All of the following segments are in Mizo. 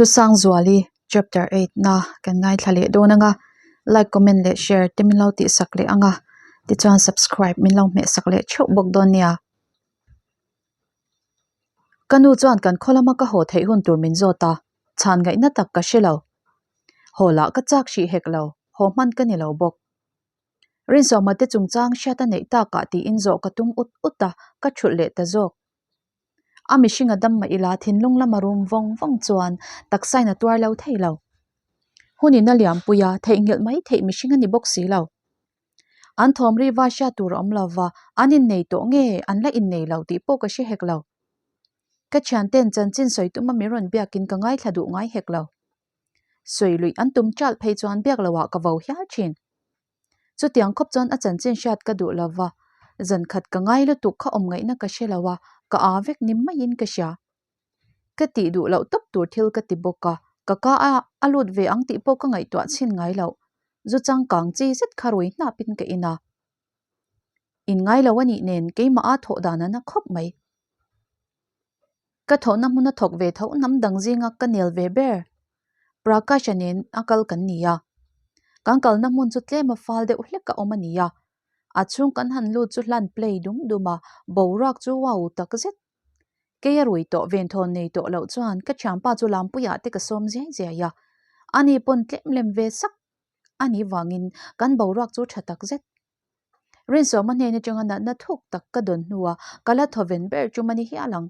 Hlusangzuali chapter 8 na kan ngaithla leh dawn anga like comment leh share te min lo tihsak leh anga tichuan subscribe min lo hmeh sak leh theuh bawk dawn nia. Ka nu chuan kan khaw lama ka haw theih hun tur min zawt a, chhan ngaihna tak ka hre lo. Haw lah ka chak hrih hek lo, haw hman ka ni lo bawk. Rinsawma te chungchang hriat a neih takah tiin zawh ka tum ut ut a, ka thulh leh ta zawk. A mihring a dam mah ila thinlung lama rum vawng vawng chuan taksain a tuar lo thei lo. Hunin a liampui a, theihnghilh mai theih mihring a ni bawk si lo. An thawm ri va hriat tur a awm lo va, an innei tawh nge an la innei lo tih pawh ka hre hek lo. Ka thianten chanchin sawi tuma min rawn biakin ka ngaithla duh ngai hek lo. Sawi luih an tum ṭalh phei chuan biak loah ka vo hial ṭhin. Chutiang khawp chuan a chanchin hriat ka duh lo va, zan khat ka ngai lutuk kha awm ngaihna ka hre lo a, ka â vek ni maiin ka hria. Ka tih duh loh tawp tur thil ka ti bawk a, ka ka a a lut ve ang tih pawh ka ngaihtuah chhin ngai loh. Zu changkang chi zet kha rui hnapin ka in a. In ngai lo a nih nen keimah a thawh dan a na khawp mai. Ka thawhna hmun a thawk ve tho hnam dang zinga ka nel ve ber. Prakash-a nen a kal kan ni a. Kan kalna hmun chu tlem a fal deuh hlek a awm a ni a. A chhung kan han lut chu hlan play dum dum a, boruak chu wow tak zet. Kei a rui tawh venthawn nei tawh loh chuan ka thianpa chu lampuiah te ka sawm ziai ziai a. Ani pawn tlem lem ve sak a nih vangin kan boruak chu tha tak zet. Rinsawma hnen atanga natna thuk tak ka dawn hnua ka la thawven ber tum a ni hial ang.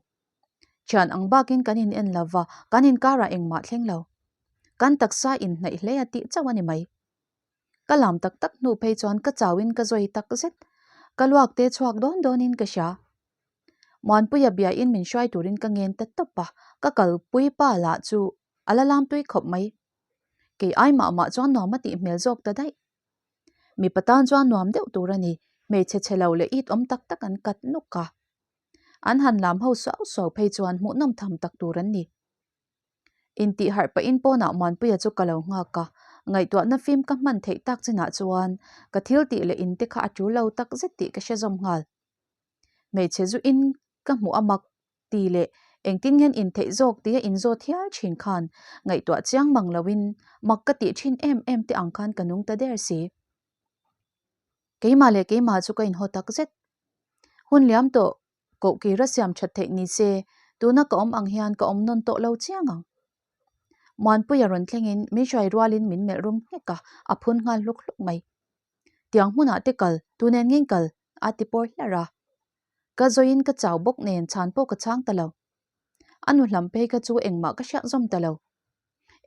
Thian ang bakin kan in en lova, kan inkarah engmah thleng lo. Kan taksa inhnaih hle a tih chauh a ni mai. Ka lam tak tak hnu phei chuan ka chauhin ka zawi tak zet. Ka luak te chhuak dawn dawnin ka hria. Muanpuia biain min hruai turin ka ngen ta tawp a, ka kalpui pa lah chu a la lam tui khawp mai. Kei ai mah mah chuan nuam a tih hmel zawk ta daih. Mipa tan chuan nuam deuh tur a ni, hmeichhe chhe lo leh it awm tak tak an kat nuk a. An han lam ho suau suau phei chuan hmuhnawm tham tak tur an ni. Intih harh pahin pawnah Muanpuia chu ka lo nghak a, ngaihtuahna fim ka hman theih tak chinah chuan ka thil tih leh in te kha a tul lo tak zet tih ka hre zawm nghal. Hmeichhe zu in ka hmuh a mak ti leh engtin ngen intheih zawk tia inzawt hial thin khan ngaihtuah chiang mang loin mak ka tih thin em em te ang khan ka nung ta der si. Keimah leh keimah chu ka inhaw tak zet. Hun liam tawh koh kira siam that theih ni se tuna ka awm ang hian ka awm nawn tawh lo chiang ang. Muanpuia rawn thlengin min hruai rualin min melh rum nghek a, a phun nghal hluk hluk mai. Tiang hmunah te kal, tunen ngeng kal a ti pawr hlar a. Ka zawiin ka chau bawk nen chhan pawh ka chhang ta lo. A nu hlam phei kha chu engmah ka hriat zawm ta lo.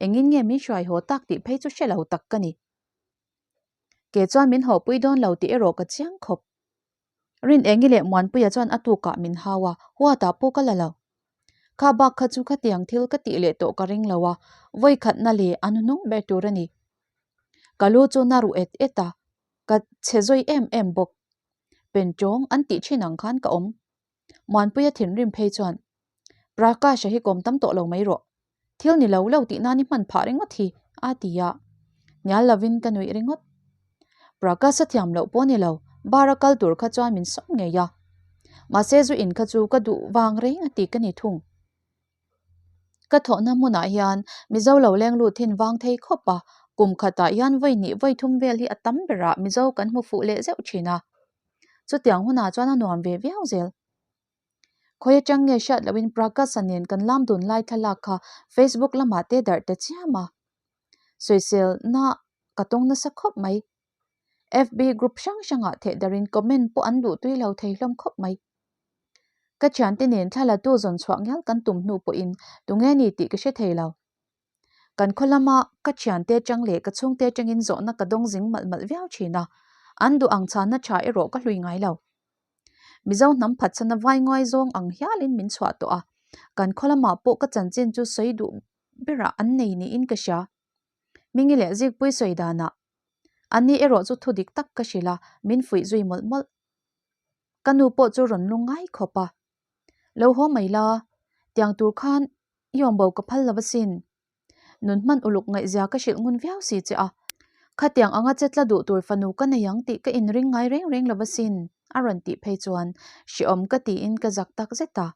Engin nge min hruai haw tak tih phei chu hre lo tak ka ni. Ke chuan min hawpui dawn lo tih erawh ka chiang khawp. Rinengi leh Muanpuia chuan a tukah min hau a, huatah pawh ka la lo. Kha bak kha chu khatiang thil ka tih leh tawh ka ring lo a, vawikhatna leh a hnuhnung ber tur a ni. Ka lu chu na ruh et et a, ka chhe zawi em em bawk. Pen tawng an tih thin ang khan ka awm. Muanpuia thinrim phei chuan, Prakash-a hi kawm tam tawh lo mai rawh. Thil ni lo lo tih nan i hman phah ringawt hi, a ti a. Hnial lovin ka nuih ringawt. Prakash-a thiam loh pawh ni lo, bar a kal tur kha chuan min sawm ngei a. Mahse zu in kha chu ka duh vang reng a ti ka ni thung. Ka thawhna hmunah hian Mizo lo leng lut hin vang thei khawp a, kum khatah hian vawi hnih vawi thum vel hi a tam berah Mizo kan hmu fuh leh zeuh thin a. Chutiang hunah chuan a nuam ve viau zel. Khawi atang nge hriat lohin Prakash-a nen kan lam dun lai thlalak kha Facebook lamah te darh ta chiam a. Sawiselna ka tawng nasa khawp mai. FB group hrang hrangah theh darhin comment pawh an duh tui lo thei hlawm khawp mai. Ka thiante nen thla la tu zawn chhuah ngial kan tum hnu pawhin tunge ni tih ka hre thei lo. Kan khaw lama ka thiante atang leh ka chhungte atangin zawhna ka dawng zing malh malh viau thin a, an duh ang chhanna tha erawh ka hlui ngai lo. Mizo hnam phatchana vai nguai zawng ang hialin min chhuah tawh a, kan khaw lamah pawh ka chanchin chu sawi duh berah an nei niin ka hria. Mingi leh Zikpui sawi danah Anni erawh chu thu dik tak ka hrilh a, min fuih zui mawlh mawlh. Ka nu pawh chu rawn lung ngai khawp a. Lo haw mai la, tiang tur khan i awm bo ka phal lo asin. Nun hman uluk ngaihzia ka hrilh ngun viau si che a. Khatiang anga che tla duh tur fanu ka nei ang tih ka inring ngai reng reng lo asin, a rawn tih phei chuan hrehawm ka tiin ka zak tak zet a.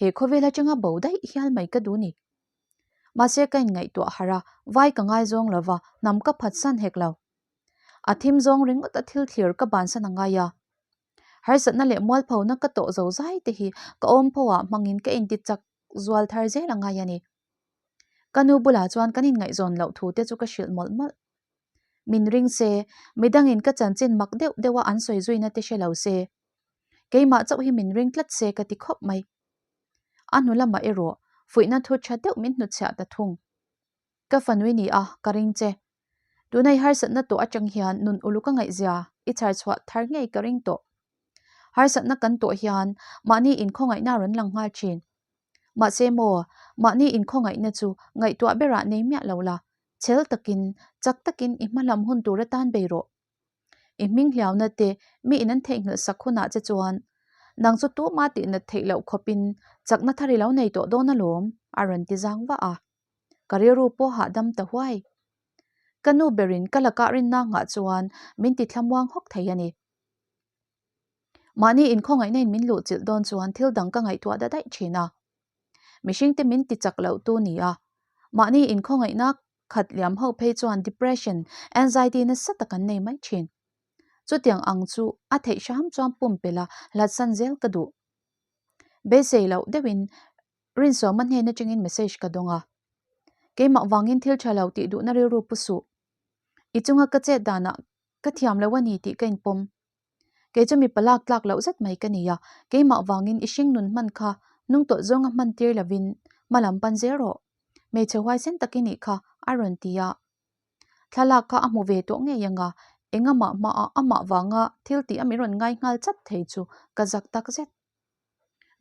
He khawvel atanga bo daih hial mai ka duh ni. Mahse ka inngaihtuah harh a, vai ka ngaizawng lo va, hnam ka phatsan hek lo. A thim zawng ringawt a thil thlir ka bansan a ngai a. Harsatna leh mualphona ka tawh zo zai te hi ka awm pho ah hmangin ka inti chak zual thar zel a ngai a ni. Ka nu bulah chuan kan inngaihzawn loh thu te chu ka hrilh mawlh mawlh. Min ring se, midangin ka chanchin mak deuh deuh a an sawi zuina te hre lo se. Keimah chauh hi min ring tlat se ka ti khawp mai. A hnu lamah erawh fuihna thu tha deuh min hnutchhiah ta thung. Ka fanui ni a, ka ring che. Tuna i harsatna tawh atang hian nun uluk a ngaihzia i chhar chhuah thar ngei ka ring tawh. Harsatna kan tawh hian mahni inkhawngaihna a rawn lang nghal thin. Mahse maw, mahni inkhawngaihna chu ngaihtuah berah nei miah lo la, chhel takin, chak takin i hmalam hun tur atan bei rawh. I hming hliauna te mi in an theihnghilh sak hunah che chuan nang chu tuma tihnat theih loh khawpin chakna thar i lo nei tawh dawn alawm, a rawn ti zang vah a. Ka rilru pawh hahdam ta huai. Ka nu berin ka lakah rinna nghah chuan min ti thlamuang hawk thei a ni. Mahni inkhawngaihna in min luhchilh dawn chuan thil dang ka ngaihtuah da daih thin a. Mihringte min ti chak loh tu ni a. Mahni inkhawngaihna khat liam ho phei chuan depression, anxiety nasa tak an nei mai thin. Chutiang ang chu a theih hram chuan pumpelh a hlatsan zel ka duh. Beisei loh deuhin Rinsawma hnen atangin message ka dawng a. Keimah vangin thil tha lo tih duhna rilru pu suh. I chunga ka chet danah ka thiam lo a ni tih ka inpawm. Kei chu mipa lak tlak loh zet mai ka ni a, keimah vangin i hring nun hman kha hnung tawlh zawnga hman tir lovin hma lam pan zel rawh. Hmeichhe huaisen tak i nih kha a rawn ti a. Thlalak kha a hmu ve tawh ngei ang a, engamah hmaah amah vanga thil tih a min rawn ngai nghal chat thei chu ka zak tak zet.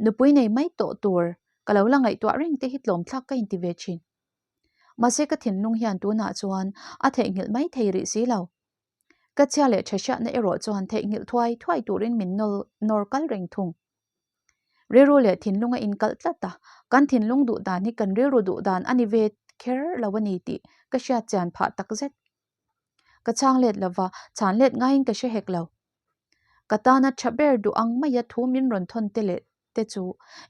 Nupui nei mai tawh tur ka lo la ngaihtuah reng te hi tlawmthlak ka inti ve thin. Mahse ka thinlung hian tunah chuan a theihnghilh mai thei rih si lo. Ka chhia leh tha hriatna erawh chuan theihnghilh thuai thuai turin min nawr kal reng thung. Rilru leh thinlung a inkalh tlat a, kan thinlung duh dan hi kan rilru duh dan a ni ve kher lo a ni tih ka hriat chian phah tak zet. Ka chhang let lova, chhan let ngaiin ka hre hek lo. Ka tana tha ber duh ang maia thu min rawn thawn te leh te chu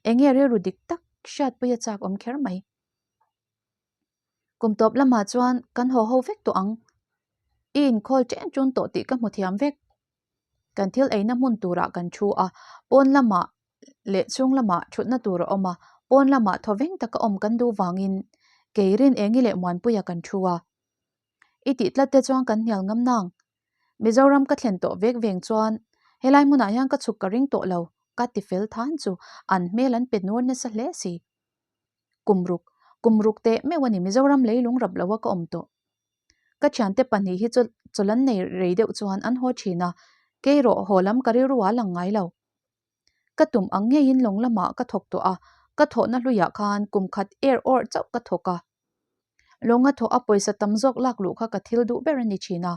enge rilru dik tak hriatpui a chak awm kher mai. Kum tawp lamah chuan kan haw ho vek tawh ang. I inkhawl chen chun tawh tih ka hmu thiam vek. Kan thil eina hmun turah kan thu a, pawn lamah leh chhung lamah thutna tur a awm a, pawn lamah thawveng taka awm kan duh vangin kei Rinengi leh Muanpuia kan thu a. I tih tlat te chuan kan hnial ngam nang. Mizoram ka thlen tawh vek veng chuan helai hmunah hian ka chhuk ka ring tawh lo, ka ti fel than chu an hmel an pe nur nasa hle si. Kum ruk, kum ruk teh meuh a ni Mizoram leilung rap lo a ka awm tawh. Ka thiante pahnih hi chu chawlh an nei rei deuh chuan an haw thin a, kei rawh haw lam ka rilru ah lang ngai lo. Ka tum ang ngeiin lawng lamah ka thawk tawh a, ka thawhna hluiah khan kum khat er awrh chauh ka thawk a. Lawnga thawh a pawisa tam zawk lak luh kha ka thil duh ber a ni thin a.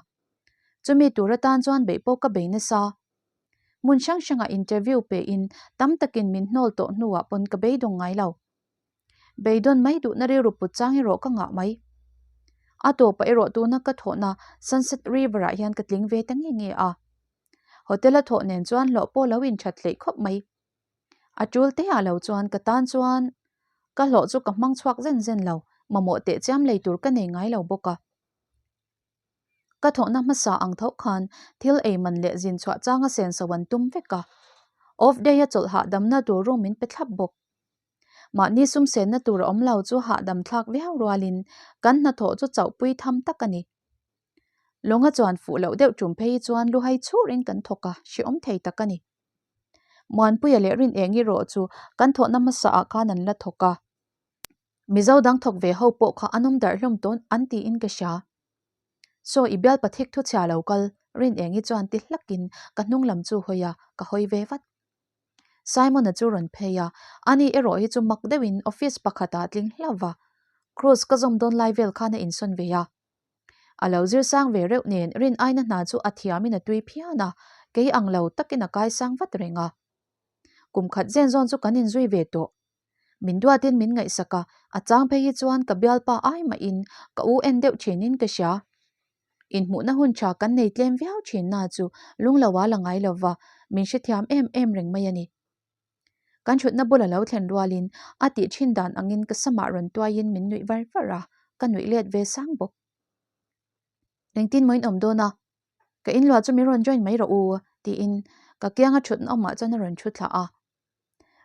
Chumi tur atan chuan beih pawh ka bei nasa. Hmun hrang hrangah interview pein tam takin min hnawl tawh hnuah pawn ka beidawng ngai lo. Beidawn mai duhna rilru put chang erawh ka ngah mai. A tawpah erawh tuna ka thawhna Sunset River-ah hian ka tling ve ta nge nge a. Hotel a thawh nen chuan hlawh pawh lo inthat hleih khawp mai. A tul te ah lo chuan ka tan chuan ka hlawh chu ka hmang chhuak zen zen lo, mamawh teh chiam lei tur ka nei ngai lo bawk a. Ka thawhna hmasa ang tho khan thil ei man leh zin chhuah changa senso an tum vek a, off day a chawlh hahdamna tur room min pe thlap bawk. Mahni sum senna tur a awm lo chu hahdam thlak viau rualin kan hnathawh chu chauhpui tham tak a ni. Lawnga chuan fuh loh deuh tum phei chuan luhai chhurin kan thawk a, hrehawm thei tak a ni. Muanpuia leh Rinengi erawh chu kan thawhna hmasa ah khan an la thawk a. Mizo dang thawk ve ho pawh kha an awm darh hlawm tawn an tiin ka hria. Saw i bial pathik thu chhia lo kal, Rinengi chuan ti hlakin ka hnung lam chu hawi a, ka hawi ve vat. Simon-a chu rawn phei a, ani erawh hi chu mak deuhin office pakhatah tling hlauh va, Cruz ka zawm dawn lai vel khan a insawn ve a. A lo zir sang ve reuh nen rin aina hna chu a thiamin a tui phian a, kei ang lo takin a kai sang vat reng a. Kum khat zen zawn chu kan inzui ve tawh. Min duatin min ngaihsak a, a chang phei hi chuan ka bialpa ai mahin ka u en deuh thinin ka hria. Inhmuhna hun tha kan nei tlem viau thin na chu lunglo a la ngai lova, min hrethiam em em reng mai a ni. Kan thutna bula lo thlen rualin a tih thin dan angin ka samah rawn tuaiin min nuih var var a, ka nuih let ve sang bawk. Engtin maw in awm dawn a? Ka inluah chu min rawn join mai rawh u tiin ka kianga thutna awmah chuan a rawn thu thlah a.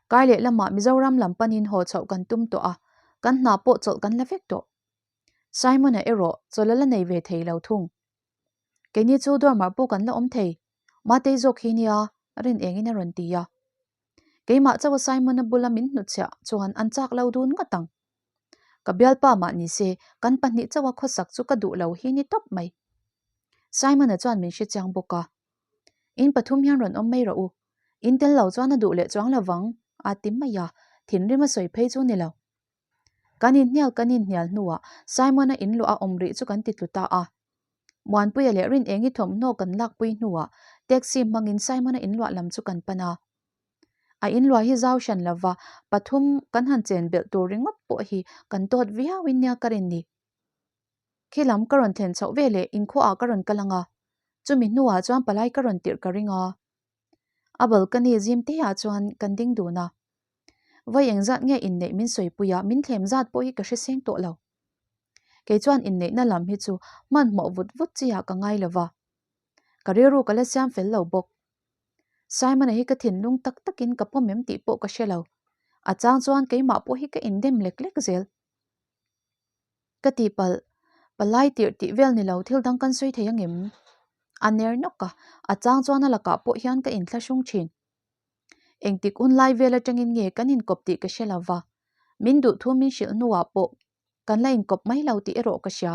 Kai leh lamah Mizoram lam panin haw chhoh kan tum tawh a, kan hna pawh chawlh kan la vek tawh. Simon-a erawh chawlh a la nei ve thei lo thung. Keini chu dorm-ah pawh kan la awm thei, Matei zawk hi nia rin engin a rawn ti a. Keimah chauha Simon-a bula min hnutchhiah chuan an chak lo dun ngawt ang. Ka bialpa mah ni se, kan pahnih chauha khawsak chu ka duh lo hi ni tawp mai. Simon-a chuan min hrechiang bawk a. In pathum hian rawn awm mai rawh u. In tel lo chuan a duh leh chuang lo vang, a ti mai a, thinrim a sawi phei chu ni lo. Kan inhnial kan inhnial hnuah Simon-a in luah a awm rih chu kan ti tlu ta a. Muanpuia leh Rinengi thawmhnaw kan lakpui hnuah taxi hmangin Simon-a in luah lam chu kan pan a. A in luah hi zau hran lova pathum kan han chen belh tur ringawt pawh hi kan tawt viauin nia ka rin ni. Khi lam ka rawn thlen chhoh veleh inkhuaah ka rawn kal ang a, chumi hnuah chuan palai ka rawn tirh ka ring a. A balcony zim te ah chuan kan ding dun a. Vawi engzat nge inneih min sawipui a, min thlem zat pawh hi ka hre seng tawh lo. Kei chuan inneihna lam hi chu hmanhmawh vut vut chi ah ka ngai lo va. Ka rilru ka la siam fel lo bawk. Simon-a hi ka thinlung tak takin ka pawm em tih pawh ka hre lo. A chang chuan keimah pawh hi ka indem lek lek zel. Ka tihpalh, palai tirh tih vel ni lo thil dang kan sawi thei angem? A ner nawk a, a chang chuan a lakah pawh hian ka inthlahrung thin. Engtik hun lai vel atangin nge kan inkawp tih ka hre lo va, min duh thu min hrilh hnuah pawh kan la inkawp mai lo tih erawh ka hria.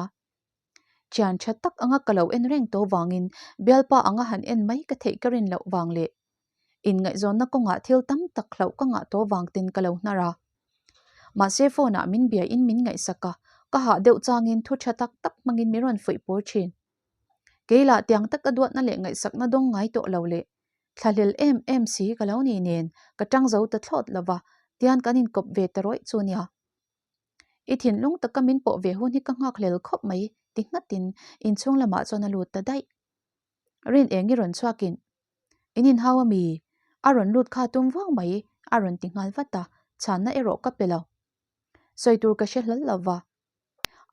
Thian tha tak anga ka lo en reng tawh vangin bialpa anga han en mai ka theih ka rin loh vang leh inngaihzawnna kawngah thil tam tak hlauh ka ngah tawh vang ten ka lo hnar a. Mahse phone ah min bia in min ngaihsak a, ka hah deuh changin thu tha tak tak hmangin min rawn fuih pur thin. Kei lah tiang taka duatna leh ngaihsakna dawng ngai tawh lo leh thlahlel em em si ka lo ni nen ka tang zo ta thlawt lova tian kan inkawp ve ta rawih chu nia. I thinlung taka min pawh ve hun hi ka nghakhlel khawp mai ti nghatin inchhung lamah chuan a lut ta daih. Rin eng i rawn chhuakin in inhau a mi? A rawn lut kha tum vang mai a rawn ti nghal vat a, chhanna erawh ka pe lo. Sawi tur ka hre hlawl lo va.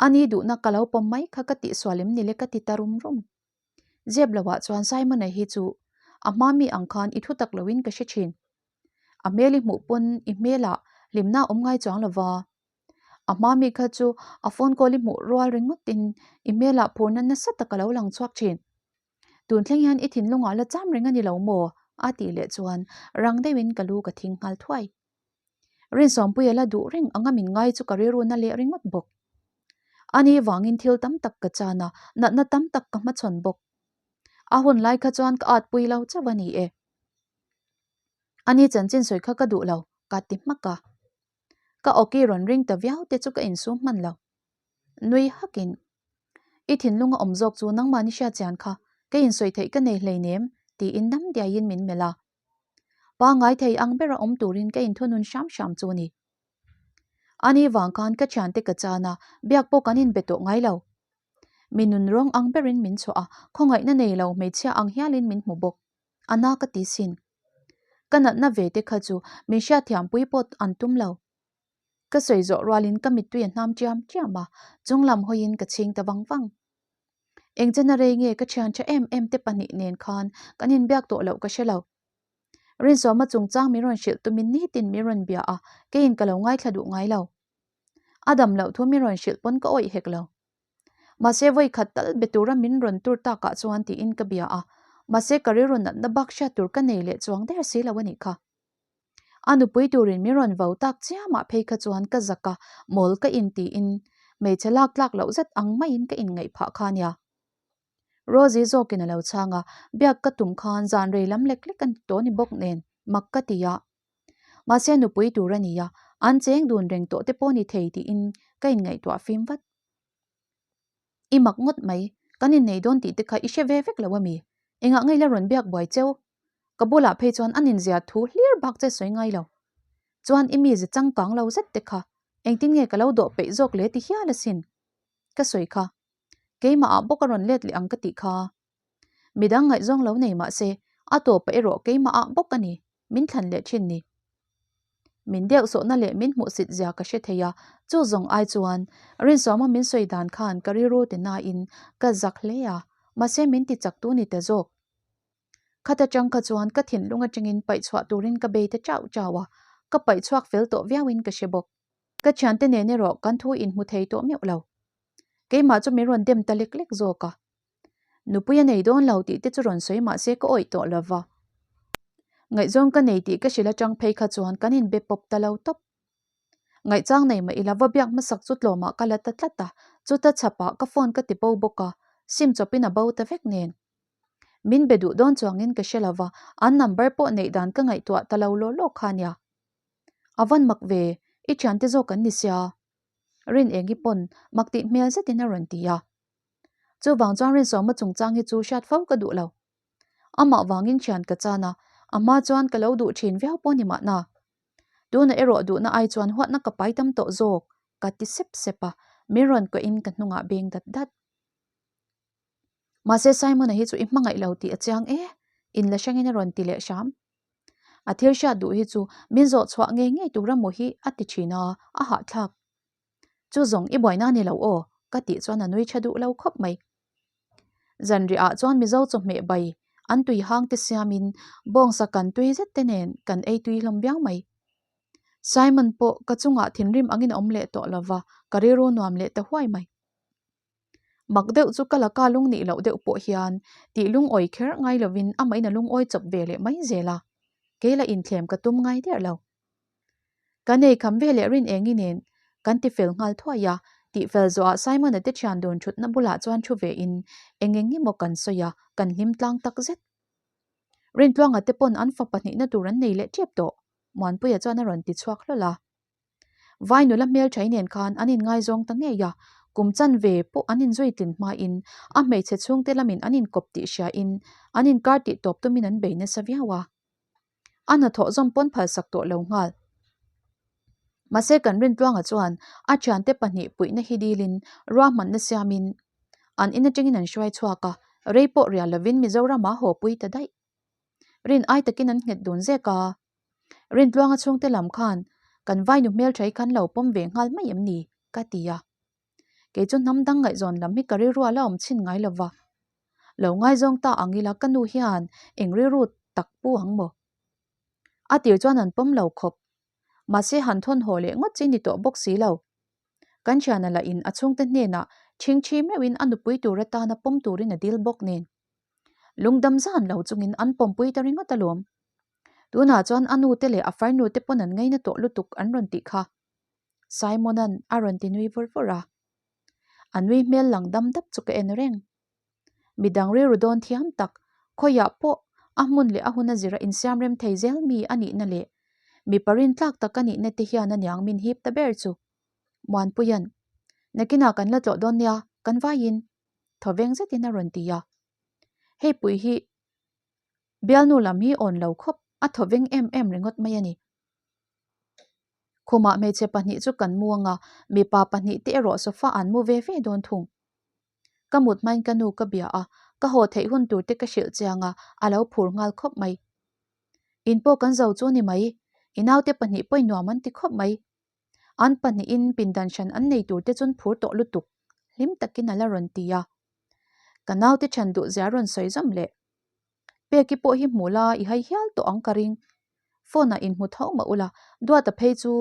A ni duhna ka lo pawm mai kha ka tihsual em ni le ka ti ta rum rum. Zep loah chuan Simon-a hi chu a hma mi ang khan i thu tak loin ka hre thin. A hmel i hmuh pawn i hmelah hlimna a awm ngai chuang lo va. A hma mi kha chu a phone call i hmuh rual ringawtin i hmelah phurna nasa tak a lo lang chhuak thin. Tun thleng hian i thinlungah la cham reng a ni lo maw? a tih leh chuan rang deuhin ka lu ka thing nghal thuai. Rinsawmpuia la duh reng anga min ngai chu ka rilru na leh ringawt bawk. Ani vangin thil tam tak ka chan a, natna tam tak ka hmachhawn bawk. A hun lai kha chuan ka atpui lo chauh a ni e. Ani chanchin sawi kha ka duh lo, ka ti hmak a. Ka awki rawn ring ta viau te chu ka insum hman lo. Nui hakin, I thinlung a awm zawk chu nangmahni hriat chian kha ka insawi theih ka nei hleinem tiin dam diaiin min melh a. Pangngai thei ang bera awm turin ka inthunun hram hram chu a ni. Ani vang khan ka thiante ka chan a, biak pawh kan inbe tawh ngai lo. Mi nunrawng ang berin min chhuah a, khawngaihna nei lo hmeichhia ang hialin min hmu bawk. A na ka ti sin. Ka natna ve te kha chu min hriatthiampui pawh an tum lo. Ka sawi zawh rualin ka mittui a hnam ṭiam ṭiam a, chung lam hawiin ka chhing ta vang vang. Eng chena rei nge ka ṭhian ṭha em em te pahnih nen khan kan inbiak tawh loh ka hre lo. Rinsawma chungchang min rawn hrilh tumin nitin min rawn bia a, keiin ka lo ngaithla duh ngai lo. A dam loh thu min rawn hrilh pawn ka awih hek lo. Mahse vawi khat tal be tura min rawn tur takah chuan tiin ka bia a, mahse ka rilru natna bak hriat tur ka nei leh chuang der si lo a nih kha. A nupui turin min rawn vau tak chiamah phei kha chuan ka zak a, mawl ka in tiin hmeichhe lak tlak loh zet ang maiin ka inngaih phah kha nia. Rosie zawkin a lo chhang a, biak ka tum khan zan rei lam lek lek a ni tawh ni bawk nen mak ka ti a. Mahse nupui tur a ni a, an cheng dun reng tawh te pawh ni thei tiin ka inngaihtuah fim vat. I mak ngawt mai, kan innei dawn tih te kha i hre ve vek lo a mi? Engah ngei la rawn biak buai cheu? Ka bulah phei chuan a ninzia thu hlir bak che sawi ngai lo. Chuan i mize changkang lo zet te kha engtin nge ka lo dawh peih zawk le ti hial asin. Ka sawi kha. Keimah ah bawk a rawn let leh ang ka tih kha. Midang ngaihzawng lo nei mah se, a tawpah erawh keimah ah bawk a ni, min thlan leh thin ni. Min deuh sawhna leh min hmuhsit zia ka hre thei a, chu zawng ai chuan Rinsawma min sawi dan khan ka rilru ti nain ka zak hle a, mahse min ti chak tu ni ta zawk. Khat atang kha chuan ka thinlung atangin paih chhuah turin ka bei ta chauh chauh a, ka paih chhuak fel tawh viauin ka hre bawk. Ka thiante nen erawh kan thu inhmu thei tawh meuh lo. Keimah chu min rawn dem ta lek lek zawk a. Nupui a nei dawn lo tih te chu rawn sawi mah se ka awih tawh lo va. Ngaihzawng ka nei tih ka hrilh atang phei kha chuan kan inbe pawp ta lo tawp. Ngaihchang nei mah ila va biak hmasak chu tlawmah ka la ta tlat a, chuta chhapah ka phone ka ti bo bawk a, sim chawpin a bo ta vek nen. Min be duh dawn chuangin ka hre lo va, an number pawh neih dan ka ngaihtuah ta lo law law kha nia. A van mak ve, i thiante zawk an ni sia. Rin eng i pawn mak tih hmel zetin a rawn ti a. Chuvang chuan Rinsawma chungchang hi chu hriat fo ka duh lo. Amah vangin thian ka chan a, a hma chuan ka lo duh thin viau pawh ni mahna. Tunah erawh duhna ai chuan huatna ka pai tam tawh zawk, ka ti sep sep a, min rawn kuahin ka hnungah beng dat dat. Mahse Simon-a hi chu i hmangaih lo tih a chiang e, in la hrangin a rawn ti leh hram. A thil hriat duh hi chu min zawh chhuah ngei ngei tur emaw hi a ti thin a, a hahthlak. Chu zawng i buaina a ni lo aw, ka tih chuan a nui tha duh lo khawp mai. Zanriah ah chuan Mizo chawhmeh bai an tui hang te siamin bawngsa kan tui zet te nen kan ei tui hlawm viau mai. Simon pawh ka chungah thinrim angin a awm leh tawh lova, ka rilru nuam leh ta huai mai. Mak deuh chu ka laka lung nih loh deuh pawh hian tih lungawi kher ngai lovin amahin a lungawi chawp ve leh mai zel a, kei la inthlem ka tum ngai der lo. Kan ei kham ve leh rin engi nen kan ti fel nghal thuai a, tih fel zawhah Simon-a te thian dun thutna bulah chuan thu ve in eng eng emaw kan sawi a, kan hlim tlang tak zet. Rintluanga te pawn an fa pahnihna tur an nei leh tep tawh, Muanpuia chuan a rawn ti chhuak hlawl a. Vai nula hmelthaih nen khan an inngaizawng ta ngei a, kum chanve pawh an inzui tlin hmain a hmeichhe chhungte lamin an inkawp tih hriain an inkar tih tawp tumin an bei nasa viau a. A hnathawh zawm pawn phalsak tawh lo nghal. Mahse kan Rintluanga chuan a thiante pahnih puihna hi dilin ruahmanna siamin an in atangin an hruai chhuak a, rei pawh rial lovin Mizoram-a haw pui ta daih. Rin ai takin an nghet dun zek a. Rintluanga chhungte lam khan kan vainu hmeltha hi khan lo pawm ve nghal mai em ni? ka ti a. Kei chu hnam dang ngaihzawn lam hi ka rilru a la awm chhin ngai lo va. Lo ngaizawng ta ang ila ka nu hian eng rilru tak pu ang maw? A tir chuan an pawm lo khawp. Mahse han thawn haw leh ngawt chi ni tawh bawk si lo. Kan thiana lah in a chhungte hnenah chhingchhi meuhin a nupui tur atana pawm turin a dil bawk nen. Lungdam zan lo chungin an pawmpui ta ringawt alawm. Tunah chuan a nute leh a farnute pawn an ngaina tawh lutuk an rawn tih kha. Simon-a'n a rawn ti nui vur vur a. A nui hmel lang dam dap chu ka en reng. Midang rilru dawn thiam tak, khawiah pawh a hmun leh a hun a zira insiam rem thei zel mi a nihna leh mipa rintlak tak a nihna te hian a niang min hip ta ber chu. Muanpuia'n, Nakinah kan la tlawh dawn nia, kan vaiin. Thawveng zetin a rawn ti a. Hei pui hi Bialnu lam hi awn lo khawp, a thawveng em em ringawt mai a ni. Khumah hmeichhe pahnih chu kan mu anga, mipa pahnih te erawh sofa an mu ve ve dawn thung. Ka mut hmain ka nu ka bia a, ka haw theih hun tur te ka hrilh chiang a, a lo phur nghal khawp mai. In pawh kan zo chu ni mai, i naute pahnih pawhin nuam an ti khawp mai. An pahnihin pindan hran an nei tur te chuan phur tawh lutuk, hlim takin a la rawn ti a. Ka naute chhan duh zia rawn sawi zawm leh. Peki pawh hi hmu la i hai hial tawh ang ka ring. Phone ah inhmu tho mah ula, Duata phei chu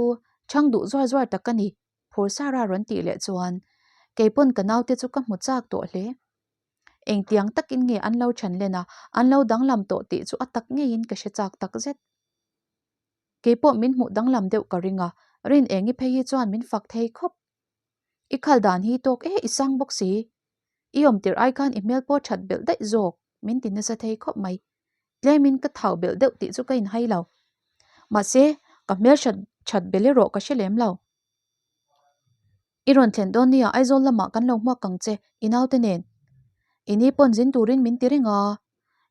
chhang duh zuar zuar tak a ni, phur Sara rawn tih leh chuan keipawn ka naute chu ka hmu chak tawh hle. Engtiang takin nge an lo chhan len a, an lo danglam tawh tih chu a tak ngeiin ka hre chak tak zet. Keipawh min hmuh danglam deuh ka ring a, rin engi phei hi chuan min fak thei khawp. I khal dan hi tawk e i sang bawk si. I awm tirh ai khan i hmel pawh that belh daih zawk min ti nasa thei khawp mai. Tlemin ka thau belh deuh tih chu ka inhai lo. Mahse, ka hmel hrat that belh erawh ka hre lem lo. I rawn thlen dawn nia Aizawl lamah kan lo hmuak ang che i naute nen. I ni pawn zin turin min ti reng a,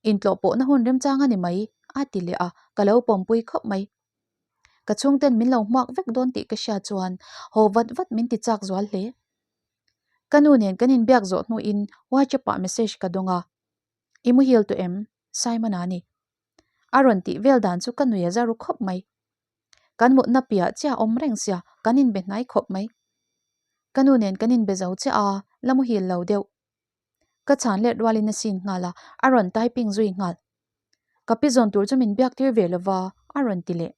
intlawh pawhna hun remchang a ni mai a ti leh a, ka lo pawmpui khawp mai. Ka chhungten min lo hmuak vek dawn tih ka hria chuan haw vat vat min ti chak zual hle. Ka nu nen kan inbiak zawh hnuin WhatsApp ah message ka dawng a, I muhil tawh em? Simon-a a ni. A rawn tih vel dan chu ka nui a za ru khawp mai. Kan mutna piah chiah awm reng sia, kan inbe hnai khawp mai. Ka nu nen kan inbe zo chiah a, la muhil lo deuh. Ka chhan let rualin a sin nghal a, a rawn typing zui nghal. Ka pi zawn tur chu min biak tir ve lova, a rawn ti leh.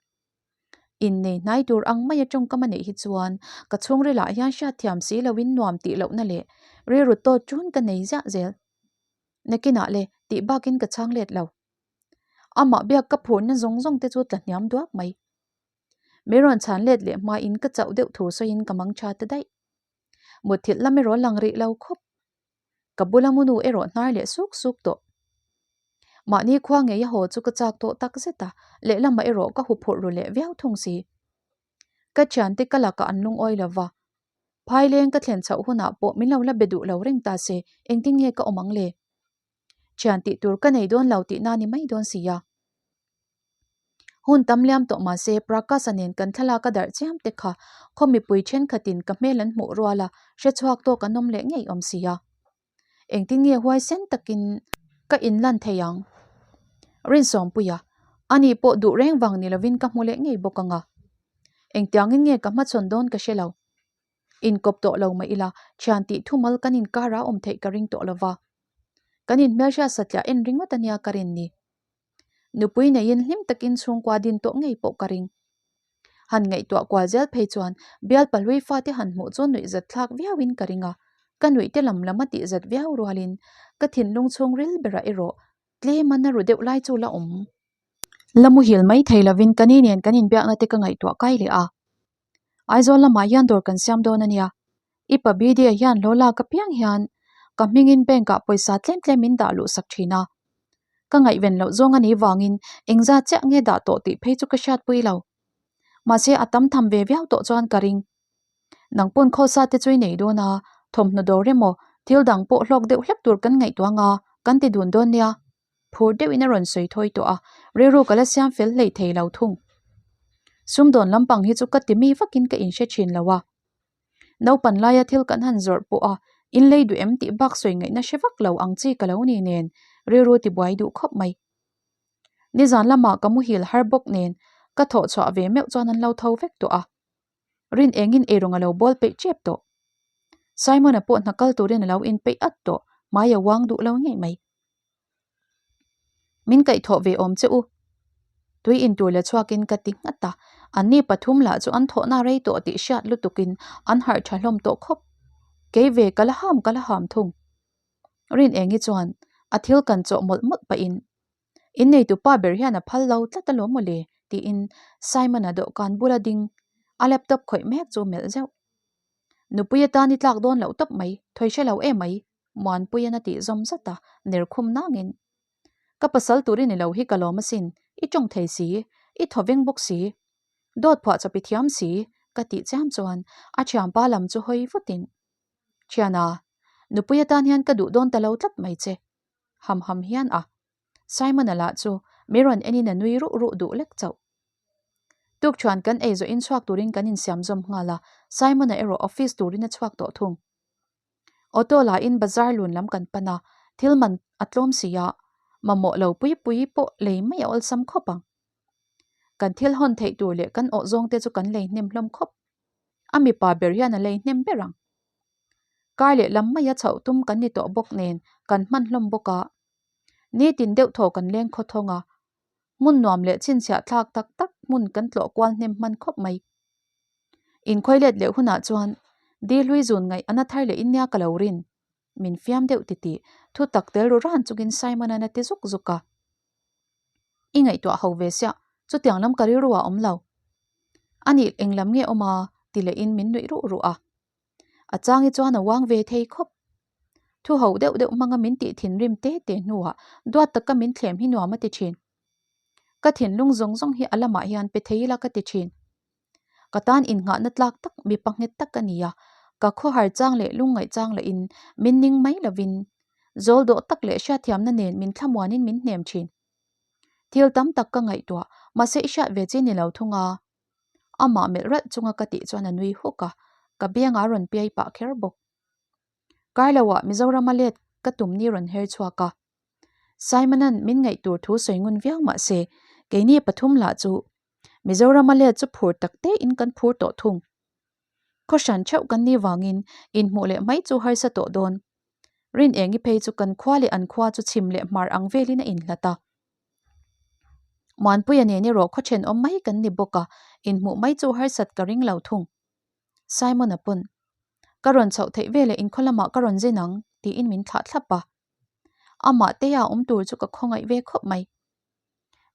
Innei hnai tur ang maia tawngkam a neih hi chuan ka chhungrilah hian hriatthiam si loin nuam tih lohna leh rilru tawt ṭun ka nei ziah zel. Nakinah le tih bakin ka chhang let lo. Amah biak ka phurna zawng zawng te chu tla hniam duak mai. Min rawn chhan let leh hmain ka chauh deuh thu sawiin ka mang tha ta daih. Mutthilh lam erawh lang rih lo khawp. Ka bula munu erawh hnar leh suk suk tawh. Mahni khua ngei a haw chu ka chak tawh tak zet a, lehlamah erawh ka huphurh ru leh viau thung si. Ka thiante ka lakah an lungawi lo va, Phaileng ka thlen chhoh hunah pawh min lo la be duh lo reng ta se, engtin nge ka awm ang le? Thian tih tur ka nei dawn lo tihna ni mai dawn si a. Hun tam liam tawh mahse Prakash-a nen kan thlalak a darh chiam te kha khaw mipui thenkhatin ka hmel an hmuh rual a, hrechhuak tawk an awm leh ngei awm si a. Engtin nge huaisen takin ka inlan thei ang? Rinsawmpuia, ani pawh duh reng vang ni lovin ka hmu leh ngei bawk ang a. Engtiangin nge ka hmachhawn dawn ka hre lo. Inkawp tawh lo mah ila, thian tih thumal kan inkara awm theih ka ring tawh lo va. Kan inhmelhriat satliah en ringawt ania ka rin ni. Nupui neiin hlim takin chhungkua din tawh ngei pawh ka ring. Han ngaihtuah kual zel phei chuan bial pahlui fate han hmuh chu nuih zat thlak viauin ka ring a, ka nuih te lam lam a tih zat viau rualin ka thinlung chhung ril berah erawh tlem a na ru deuh lai chu la awm. La muhil mai thei lovin ka ni nen kan inbiakna te ka ngaihtuah kai leh a. Aizawl lamah hian dawr kan siam dawn a nia. I pa BD-a hian hlaw lak apiang hian ka hmingin bank-ah pawisa tlem tlem min dah luh sak thin a. Ka ngaihven loh zawng a nih vangin engzat chiah nge dah tawh tih phei chu ka hriatpui lo. Mahse a tam tham ve viau tawh chuan ka ring. Nang pawn khawsa te chu i nei dawn a, thawmhnaw dawr emaw thil dang pawh hlawk deuh hlek tur kan ngaihtuah anga kan ti dun dawn nia. Phur deuhin a rawn sawi thawi tawh a, rilru ka la siam fel hlei thei lo thung. Sumdawn lampang hi chu ka ti mi vakin ka inhre thin lo a. Naupan laia thil kan han zawrh pawh a, in lei duh em tih bak sawi ngaihna hre vak lo ang chi ka lo ni nen, rilru ti buai duh khawp mai. Nizan lamah ka muhil har bawk nen, ka thawh chhuah ve meuh chuan an lo tho vek tawh a. Rin engin eirawng a lo bawl peih tep tawh. Simon-a pawh hna kal turin a lo inpeih at tawh, hmai a uang duh lo ngei mai. Min kaihthawh ve awm che u. Tui in tur la chhuakin ka ti nghat a, anni pathum lah chu an thawhna rei tawh tih hriat lutukin an harh tha hlawm tawh khawp. Kei ve ka la ham ka la ham thung. Rin engi chuan a thil kan chawh mawlh mawlh pahin Inneitu pa ber hian a phal lo tlat alawm mawle tiin Simon-a dawhkan bula ding a laptop khawih mek chu melh zeuh. Nupui atan i tlak dawn loh tawp mai, thawi hre lo em mai. Muanpuian a tih zawm zat a, ner khum nangin, Ka pasal tur i ni lo hi ka lawm asin, i tawng thei si, i thaw veng bawk si, dawt phuah chawp i thiam si, ka tih chiam chuan a thianpa lam chu hawi vutin, Thiana, nupui atan hian ka duh dawn ta lo tlat mai che, ham ham hian a. Simon-a lah chu mi rawn enin a nui ruh ruh duh lek chauh. Tukṭhuan kan ei zawhin chhuak turin kan insiam zawm nghal a, Simon-a erawh office turin a chhuak tawh thung. Auto la in bazar lun lam kan pan a, thil man a tlawm si a, mamawh lo pui pui pawh lei mai a awlsam khawp ang. Kan thil hawn theih tur leh kan awh zawng te chu kan lei hnem hlawm khawp. A mipa ber hian a lei hnem ber ang. Kar leh lam maia chhoh tum kan ni tawh bawk nen kan hman hlawm bawk a. Nitin deuh thaw kan leng khaw thawng a, hmun nuam leh chhinchhiah thlak tak tak hmun kan tlawh kual hnem hman khawp mai. Inkhawi let leh hunah chuan Di hlui zun ngaih a na thar leh in nia ka lo rin. Min fiam deuh titih thu tak tel ru ran chungin Simon-a'n a ti zuk zuk a. I ngaihtuah ho ve siah, chutiang lam ka rilru ah awm lo. Anih eng lam nge awm a? ti lehin min nuih ruh ruh a. A changi chuan a uang ve thei khawp. Thu ho deuh deuh hmanga min tih thinrim te te hnuah duat taka min thlem hi nuam a ti thin. Ka thinlung zawng zawng hi a lamah hian pe thei ila ka ti thin. Ka tan innghahna tlak tak mipa nghet tak a ni a, ka khawhar chang leh lungngaih chang lahin min ning mai lovin zawl dawh tak leh hriatthiamna nen min thlamuanin min hnem thin. Thil tam tak ka ngaihtuah, mahse i hriat ve chi ni lo thung a. Amah melh ralh chunga ka tih chuan a nui huk a, ka biangah a rawn piai pah kher bawk. Karloah Mizorama let ka tum ni rawn her chhuak a. Simona'n min ngaih tur thu sawi ngun viau mahse, keini pathum lah chu. Mizorama let chu phur tak tein kan phur tawh thung. Khaw hran theuh kan nih vangin inhmuh leh mai chu harsa tawh dawn. Rin engi phei chu kan khua leh an khua chu chhim leh hmar ang velin a inhlat a. Muanpuia nen erawh khaw thenawm mai kan ni bawk a, inhmuh mai chu harsat ka ring lo thung. Simon-a pawn, Ka rawn chhoh theih veleh inkhaw lamah ka rawn zin ang, tiin min thlah thlap a. Amah teia awm tur chu ka khawngaih ve khawp mai.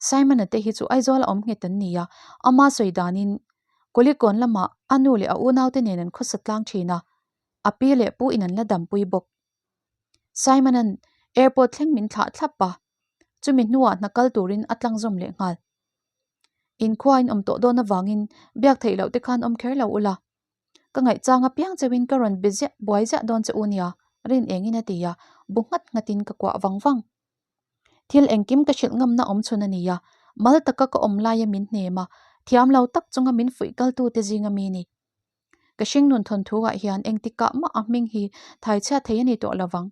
Simon-a te hi chu Aizawl a awm nghet an ni a, ama sawi danin Kulikawn lamah a nu leh a unaute nen an khawsa tlang thin a, a pi leh pu in an la dampui bawk. Simon-a'n airport thleng min thlah thlap a, chumi hnuah hna kal turin a tlang zawm leh nghal. Inkhua in awm tawh dawn avangin biak theih loh te khan awm kher lo ula, Ka ngaihchang apiang cheuhin ka rawn be ziah buai ziah dawn che u nia, rin engin a ti a, bu nghat nghatin ka kuah vang vang. Thil engkim ka hrilh ngamna awm chhun a ni a, mal taka ka awm laia min hnem a, thiam lo tak chunga min fuih kaltute zinga mi ni. Ka hringnun thawnthu ah hian engtikah mah a hming hi thaichhiat thei a ni tawh lovang.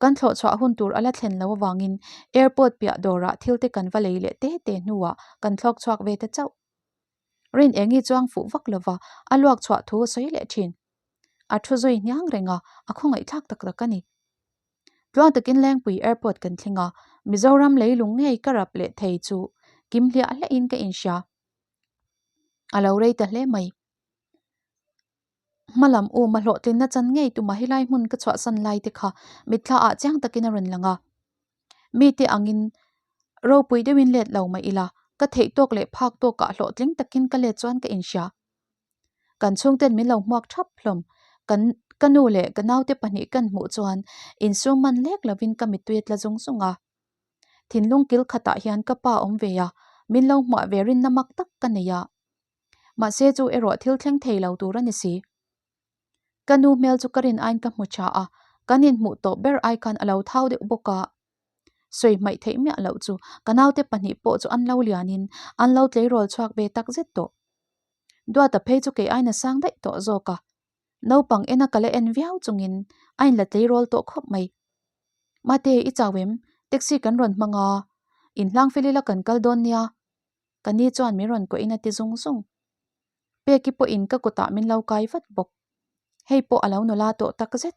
Kan thlawh chhuah hun tur a la thlen lo avangin airport piah dawrah thil te kan va lei leh te te hnuah kan thlawk chhuak ve ta chauh. Rin engi chuang fuh vak lova a luak chhuah thu a sawi leh thin. A thu zui hniang reng a, a khawngaihthlak tak tak a ni. Tluang takin Lengpui Airport kan thleng a, Mizoram leilung ngei ka rap leh thei chu kim hliah hliahin ka inhria. A lo rei ta hle mai. Hmalam um a hlawhtlinna chan ngei tuma helai hmun ka chhuahsan lai te kha mitthla ah chiang takin a rawn lang a. Mite angin ropui deuhin let lo mah ila, ka theih tawk leh phak tawkah hlawhtling takin ka let chuan ka inhria. Kan chhungten min lo hmuak thap hlawm. Kan ka nu leh ka naute pahnih kan hmuh chuan insum man lek lovin ka mittui a tla zung zung a. Thinlung kil khatah hian ka pa awm ve a, min lo hmuah ve rinna mak tak ka nei a. Mahse chu erawh thil thleng thei lo tur a ni si. Ka nu hmel chu ka rin aiin ka hmu tha a, kan inhmuh tawh ber ai khan a lo thau deuh bawk a. Sawi hmaih theih miah loh chu ka naute pahnih pawh chu an lo lianin an lo tleirawl chhuak ve tak zet tawh. Duata phei chu kei aiin a sang daih tawh zawk a. Naupang ena ka la en viau chungin a inla tleirawl tawh khawp mai. Mate, i chau em? Taxi kan rawn hmang a, inhlang fel ila kan kal dawn nia. Ka ni chuan min rawn kuahin a ti zung zung. Peki pawhin ka kutah min lo kai vat bawk. Hei pawh a lo nula tawh tak zet.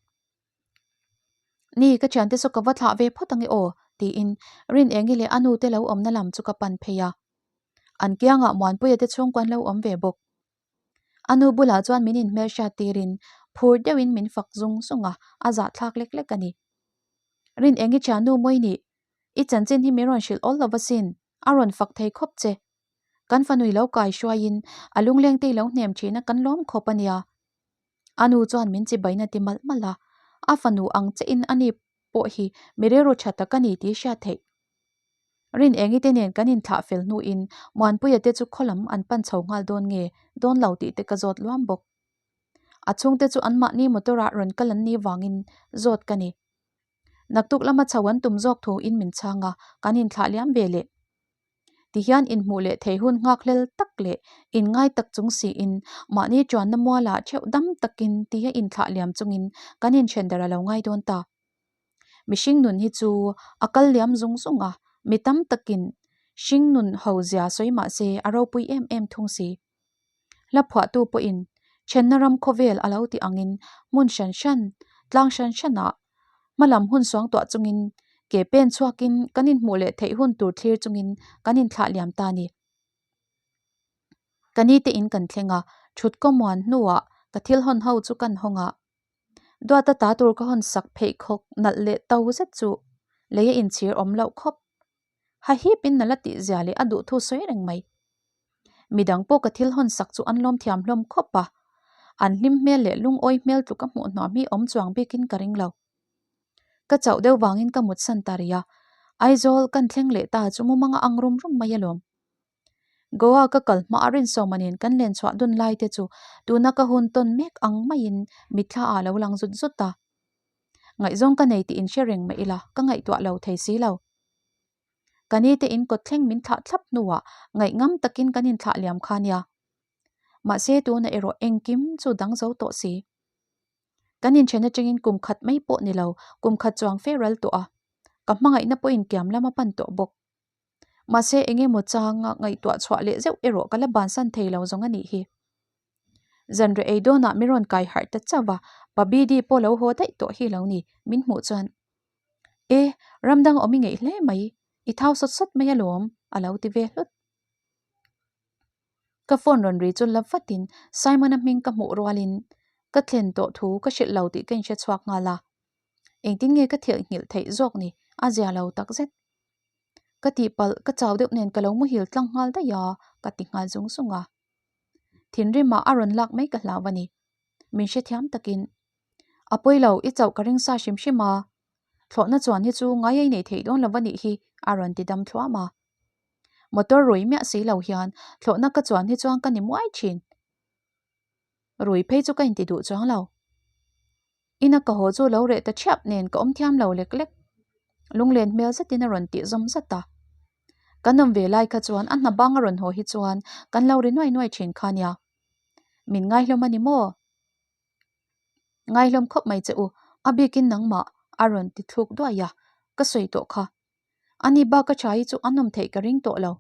Ni, ka thiante saw ka va thlah ve phawt ange aw, tiin Rinengi leh a nute lo awmna lam chu ka pan phei a. An kiangah Muanpuia te chhungkaw an lo awm ve bawk. A nu bulah chuan min inhmelhriat tirin phur deuhin min fak zung zung a, a zahthlak lek lek a ni. Rinengi thiannu Mawini, i chanchin hi min rawn hrilh awl lo va sin, A rawn fak thei khawp che. Kan fanui lo kai hruaiin a lungleng te i lo hnem thin a kan lawm khawp a nia. A nu chuan min chi baina ti malh malh a, a fanu ang che in a ni pawh hi mi rilru tha tak a ni tih hriat theih. Rin engi te nen kan inthlah fel hnuin Muanpuia te chu khaw lam an pan chho nghal dawn nge dawn lo tih te ka zawt luam bawk. A chhungte chu anmahni motor ah rawn kal an nih vangin zawt ka ni. Naktuk lama chho an tum zawk thu in min chhang a, kan inthlah liam ve leh. Tihian inhmuh leh thei hun nghak hlel tak leh inngai tak chung siin mahni chuanna mualah theuh dam takin tia inthlah liam chungin kan inthen dar a lo ngai dawn ta. Mihring nun hi chu a kal liam zung zung a, mi tam takin hring nun ho zia sawi mah se a ropui em em thung si. Hla phuahtu pawhin thenna ram khawvel a lo ti angin hmun hran hran, tlang hran hranah hmalam hun suangtuah chungin ke pen chhuakin kan inhmuh leh theih hun tur thlir chungin kan inthlah liam ta a ni. Ka nite in kan thleng a, thut kaw muan hnuah ka thil hawn ho chu kan hawng a. Duata ta tur ka hawn sak pheikhawk nalh leh to zet chu lei a inchhir awm loh khawp. Hahip in nalh a tih zia leh a duhthu sawi reng mai. Midang pawh ka thil hawn sak chu an lawm thiam hlawm khawp a, an hlim hmel leh lungawi hmel tluk a hmuh hnuam hi awm chuang bikin ka ring lo. Ka chauh deuh vangin ka mutsan ta rih a, Aizawl kan thleng leh ta chu mumang a ang rum rum mai alawm. Goa ka kal hma a Rinsawma nen kan len chhuah dun lai te chu tuna ka hun tawn mek ang maiin mitthla ah lo lang zut zut a. Ngaihzawng ka nei tih inhre reng mah ila ka ngaihtuah lo thei si lo. Ka ni te in kawt thleng min thlah thlap hnuah ngaihngam takin kan inthlah liam kha nia. Mahse tuna erawh engkim chu dang zo tawh si. Kan inthen atangin kum khat mai pawh ni lo, kum khat chuang fe ral tawh a. Ka hmangaihna pawhin kiam lam a pan tawh bawk. Mahse eng emaw changa ngaihtuah chhuah leh zeuh erawh ka la bansan thei lo zawng a nih hi. Zanriah ei dawnah min rawn kai harh ta chauh a, Pa Bidi pawh lo haw daih tawh hi lo ni, min hmuh chuan. E, ram dang awm i ngeih hle mai, i thau sawt sawt mai alawm, a lo ti ve hlut. Ka phone rawn ri chu la vatin Simon-a hming ka hmuh rualin ka thlen tawh thu ka hrilh lo tih ka inhre chhuak nghal a. Engtin nge ka thilhnghilh theih zawk ni, a zia lo takzet. Ka tihpalh ka chau deuh nen ka lo muhil tlang nghal daih a, ka ti nghal zung zung a. Thinrimah a rawn lak mai ka hlau a ni. Min hrethiam takin, A pawi lo, i chauh ka ring sa hrim hrim a, thlawhna chuan hi chu ngai ei nei theih dawn lo va nih hi, a rawn ti dam thluam a. Motor rui miah si lo hian thlawhna ka chuan hi chuan ka ni muai thin. Rui phei chu ka inti duh chuang lo. Ina ka haw chu lo reh ta thiap nen ka awm thiam lo lek lek. Lunglen hmel zetin a rawn tih zawm zat a. Kan awm ve lai kha chuan a hna bang a rawn haw hi chuan kan lo ri nuai nuai thin kha nia. Min ngaihlawm a ni maw? Ngaihlawm khawp mai che u, a bikin nangmah a rawn ti thluk duai a, ka sawi tawh kha. Ani bak a tha hi chu an awm theih ka ring tawh lo.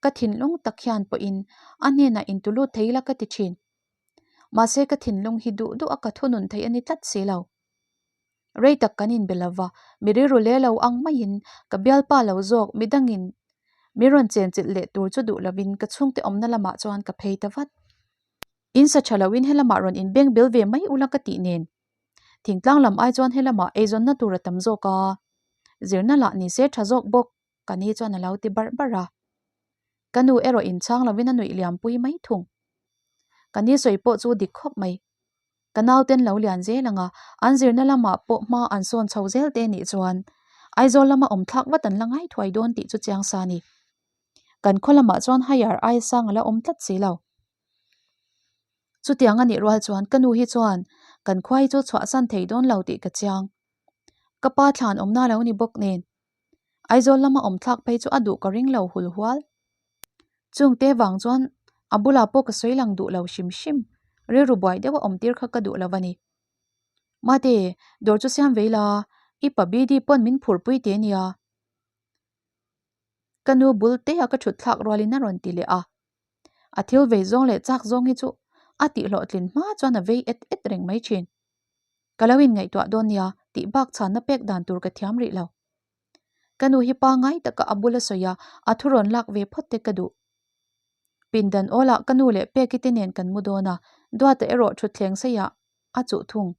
Ka thinlung tak hian pawhin a hnenah intulut thei ila ka ti thin. Mahse ka thinlung hi duh duh a ka thunun theih a ni tlat si lo. Rei tak kan inbe lo va, mi rilru le lo ang maiin ka bialpa lo zawk midangin mi rawn chenchilh leh tur chu duh lovin ka chhungte awmna lamah chuan ka phei ta vat. In sa tha loin helamah rawn inbeng bel ve mai ula ka tih nen. Thingtlang lam ai chuan helamah eizawnna tur a tam zawk a, zirna lah ni se tha zawk bawk ka ni chuan a lo ti barh barh a. Ka nu erawh inchhang lovin a nuih liam pui mai thung. Ka ni sawi pawh chu dik khawp mai. Ka nauten lo lian zel ang a, an zirna lamah pawh hma an sawn chho zel te nih chuan Aizawl lama awm thlak vat an la ngai thuai dawn tih chu chiang sa a ni. Kan khaw lamah chuan higher ai sang a la awm tlat si lo. Chutiang a nih rual chuan ka nu hi chuan kan khua hi chu chhuahsan thei dawn lo tih ka chiang. Ka pa thlan awmna lo ni bawk nen. Aizawl lama awm thlak phei chu a duh ka ring lo hul hual. Chungte vang chuan a bulah pawh ka sawi lang duh lo hrim hrim. Rilru buai deuha awm tir kha ka duh lo a ni. Mate, dawr chu siam vei la, i pa BD pawn min phurpui teh nia. Ka nu bul te a ka thut thlak rualin a rawn ti leh a. A thil vei zawng leh chak zawng hi chu a tih hlawhtlin hma chuan a vei et et reng mai thin. Ka lo inngaihtuah dawn nia tih bak chhanna pek dan tur ka thiam rih lo. Ka nu hi pangai taka a bula sawi a, a thu rawn lak ve phawt te ka duh. Pindan awlah ka nu leh Peki te nen kan mu dawn a, Duata erawh thutthleng seiah a chuh thung.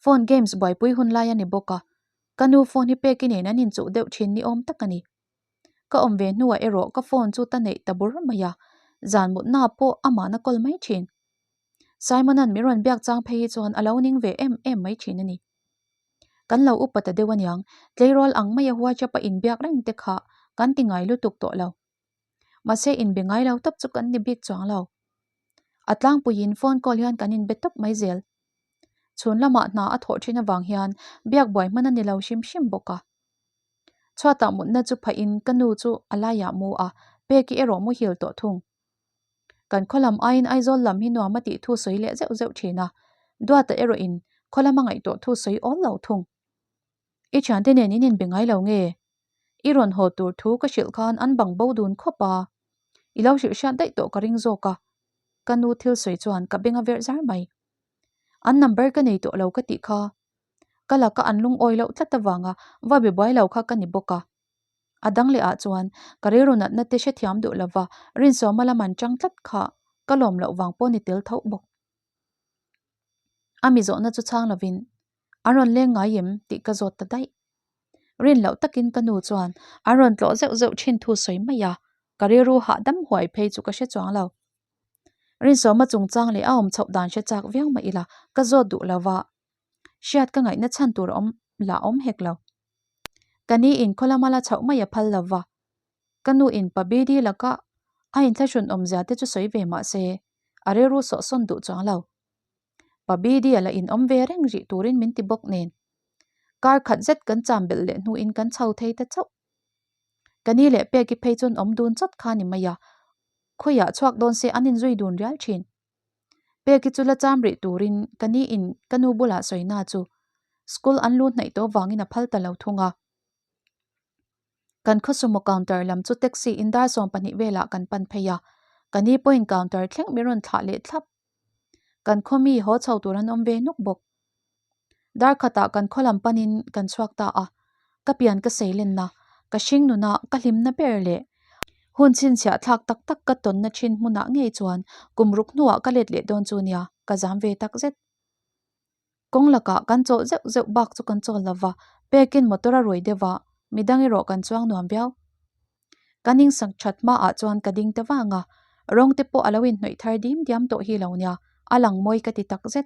Phone games buaipui hun lai a ni bawk a, ka nu phone hi peki nen an inchuh deuh thin ni awm tak a ni. Ka awm ve hnuah erawh ka phone chu ta neih ta bur mai a, zan mutna pawh amahna kawl mai thin. Simon-a'n min rawn biak chang phei hi chuan a lo ning ve em em mai thin a ni. Kan lo upa ta deuh aniang, tleirawl ang maia WhatsApp-a inbiak reng te kha kan ti ngai lutuk tawh lo. Mahse inbe ngai lo tawp chu kan ni bik chuang lo. A tlangpuiin phone call hian kan inbe tawp mai zel. Chhun lamah hna a thawh thin avang hian biak buai hman a ni lo hrim hrim bawk a. Chhuatah mutna chu phahin ka nu chu a laiah mu a, Peki erawh muhil tawh thung. Kan khaw lam aiin Aizawl lam hi nuam a tih thu sawi leh zeuh zeuh thin a, Duata erawhin khaw lama ngaihtuah thu sawi awl lo thung. I thiante nen in inbe ngai lo nge? I rawn haw tur thu ka hrilh khan an bang bo dun khawp a, i lo hrilh hriat daih tawh ka ring zawk a, ka nu thil sawi chuan ka beng a verh zar mai. An number ka nei tawh lo ka tih kha ka laka an lungawi loh tlat avanga va be buai lo kha ka ni bawk a. A dang leh ah chuan ka rilru natna te hrethiam duh lova Rinsawma lam an chang tlat kha ka lawm loh vang pawh ni tel tho bawk. A mi zawhna chu chhang lovin An rawn leng ngai em? tih ka zawt ta daih. Rin loh takin ka nu chuan an rawn tlawh zeuh zeuh thin thu sawi mai a, ka rilru hahdam huai phei chu ka hre chuang lo. Rinsawma chungchang leh a awm chhoh dan hre chak viau mah ila ka zawt duh lo va, hriat ka ngaihna chhan tur awm lah awm hek lo. Ka ni in khaw lama la chhoh mai a phal lo va, ka nu in pa BD laka a inthlahrun awmzia te chu sawi ve mah se a rilru sawhsawn duh chuang lo. Pa BD a la inawm ve reng rih turin min ti bawk nen. Kar khat zet kan cham belh leh hnuin kan chho thei ta chauh. Ka ni leh Peki phei chuan awm dun chawt kha ni mai a, khawiah chhuak dawn se an inzui dun rial thin. Peki chu la cham rih turin ka ni in ka nu bulah sawina chu school an lu hnaih tawh vangin a phal ta lo thung a. Kan khaw sumo counter lam chu taxi in dar 12 velah kan pan phei a, ka ni pawhin counter thleng min rawn thlah leh thlap. Kan khaw mi haw chho tur an awm ve nuk bawk. Dar khatah kan khaw lam panin kan chhuak ta a, ka pian ka sei lenna, ka hring nuna ka hlimna ber leh hun chhinchhiah thlak tak tak ka tawnna thin hmunah ngei chuan kum ruk hnuah ka let leh dawn chu nia, ka zam ve tak zet. Kawng lakah kan chawlh zeuh zeuh bak chu kan chawl lova, pekin motor a rui deuh a, midang erawh kan chuang nuam viau. Kan insak that hmaah chuan ka ding ta vang a, rawng te pawh a lo inhnawih thar dim diam tawh hi lo nia, a lang mawi ka ti tak zet.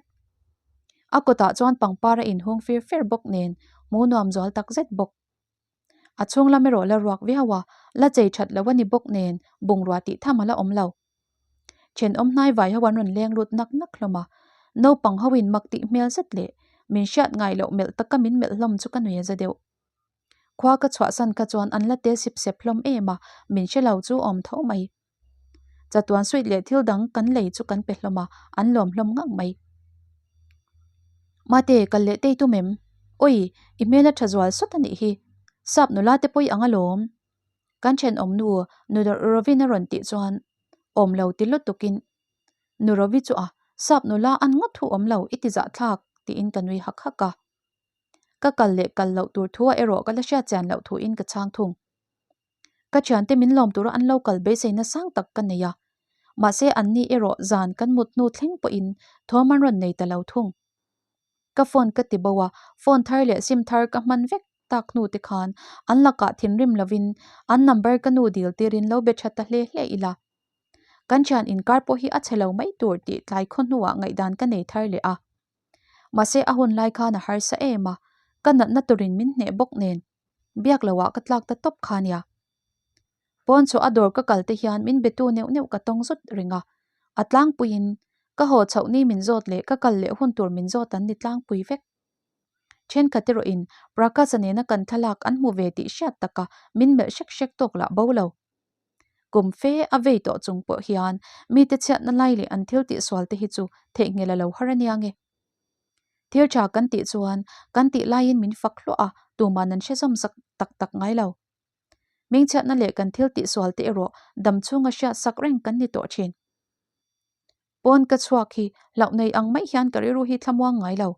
A kawtah chuan pangpar a inhung fir fer bawk nen hmu nuam zual tak zet bawk. A chhung lam erawh la ruak viau a, la chei that lo a ni bawk nen bungrua tih tham a la awm lo. Thenawm hnai vai ho an rawn leng lut nak nak hlawm a, naupang ho in mak tih hmel zet leh min hriat ngai loh melh taka min melh hlawm chu ka nui a za deuh. Khua ka chhuahsan kha chuan an la te sip sep hlawm em a, min hre lo chu awm tho mai. Chatuan suit leh thil dang kan lei chu kan pe hlawm a, an lawm hlawm ngang mai. Mate, kal leh tei tum em? Oi, i hmel a tha zual sawt a nih hi. Sap nula te pawi ang alawm. Kan thenawm nu, Nu Rovin a rawn tih chuan awm lo ti lutukin Nu Rovi chu a, Sap nula an ngawt thu awm lo, i ti zahthlak, tiin ka nui hak hak a. Ka kal leh kal loh tur thu ah erawh ka la hriat chian loh thu in ka chhang thung. Ka thiante min lawm tura an lo kal beiseina sang tak ka nei a, mahse an ni erawh zan kan mut hnu thleng pawhin thawm an rawn nei ta lo thung. Ka phone ka ti bo a, phone thar leh sim thar ka hman vek tak hnu te khan an lakah thinrim lovin an number ka nu dil tirin lo be tha ta hle hle ila. Kan thian inkar pawh hi a chhe lo mai tur tih tlai khaw hnuah ngaihdan ka nei thar leh a. Mahse a hun lai khan a harsa em a, ka natna turin min hneh bawk nen biak loh ah ka tlak ta tawp kha nia. Pawn chhuah a dawr ka kal te hian min betu neuh neuh ka tawng zut reng a, a tlangpuiin ka haw chhoh ni min zawt leh ka kal leh hun tur min zawt an ni tlangpui vek. Thenkhat erawhin Prakash-a nena kan thlalak an hmu ve tih hriat taka min melh hrek hrek tawk lah bo lo. Kum fe a vei tawh chung pawh hian mite chhiatna lai leh an thil tihsual te hi chu theihnghilh a lo har ania nge. Thil tha kan tih chuan kan tih laiin min fak hluah a, tuman an hre zawm zak tak tak ngai lo. Hmingchhiatna leh kan thil tihsual te erawh dam chhunga hriat sak reng kan ni tawh thin. Pawn ka chhuak hi hlauh nei ang mai hian ka rilru hi thlamuang ngai lo.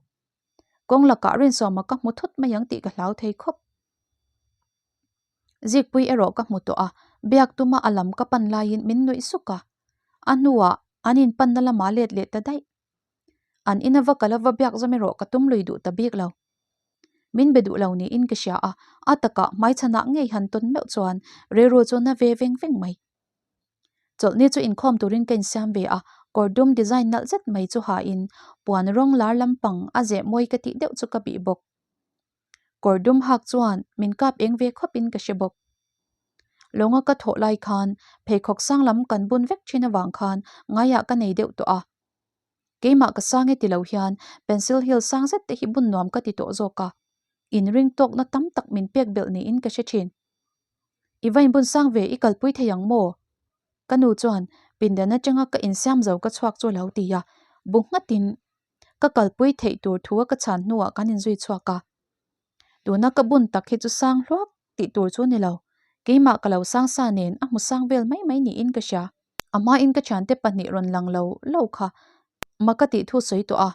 Kawng lakah Rinsawma ka hmu thut mai ang tih ka hlau thei khawp. Zikpui erawh ka hmu tawh a, biak tuma a lam ka pan laiin min nuih suk a. A hnuah an inpanna lamah let leh ta daih. An ina va kal a va biak zawm erawh ka tum lui duh ta bik lo. Min be duh lo niin ka hria a, a takah hmaichhanah ngei han tawn meuh chuan rilru chu na ve veng veng mai. Chawlhni chu inkhawm turin ka insiam ve a, kawr dum design nalh zet mai chu hain puan rawng lar lampang a zeh mawi ka tih deuh chu ka bih bawk. Kawr dum hak chuan min kap eng ve khawp in ka hre bawk. Lawnga ka thawh lai khan pheikhawk sang lam kan bun vek thin avang khan ngaiah ka nei deuh tawh a. Keimah ka sang e ti lo hian pencil heel sang zet te hi bun nuam ka ti tawh zawk a. Inring tawkna tam tak min pek belh niin ka hre thin. I va inbun sang ve i kalpui thei ang maw? Ka nu chuan pindan atanga ka insiam zo ka chhuak chu a lo ti a, bu nghatin ka kalpui theih tur thu a ka chhan hnuah kan inzui chhuak a. Tuna ka bun tak hi chu sang hluak tih tur chu ni lo, keimah ka lo sang sa nen a hmu sang vel mai mai niin ka hria. A hmain ka thiante pahnih rawn lang lo lo kha ma ka tih thu sawi tawh a.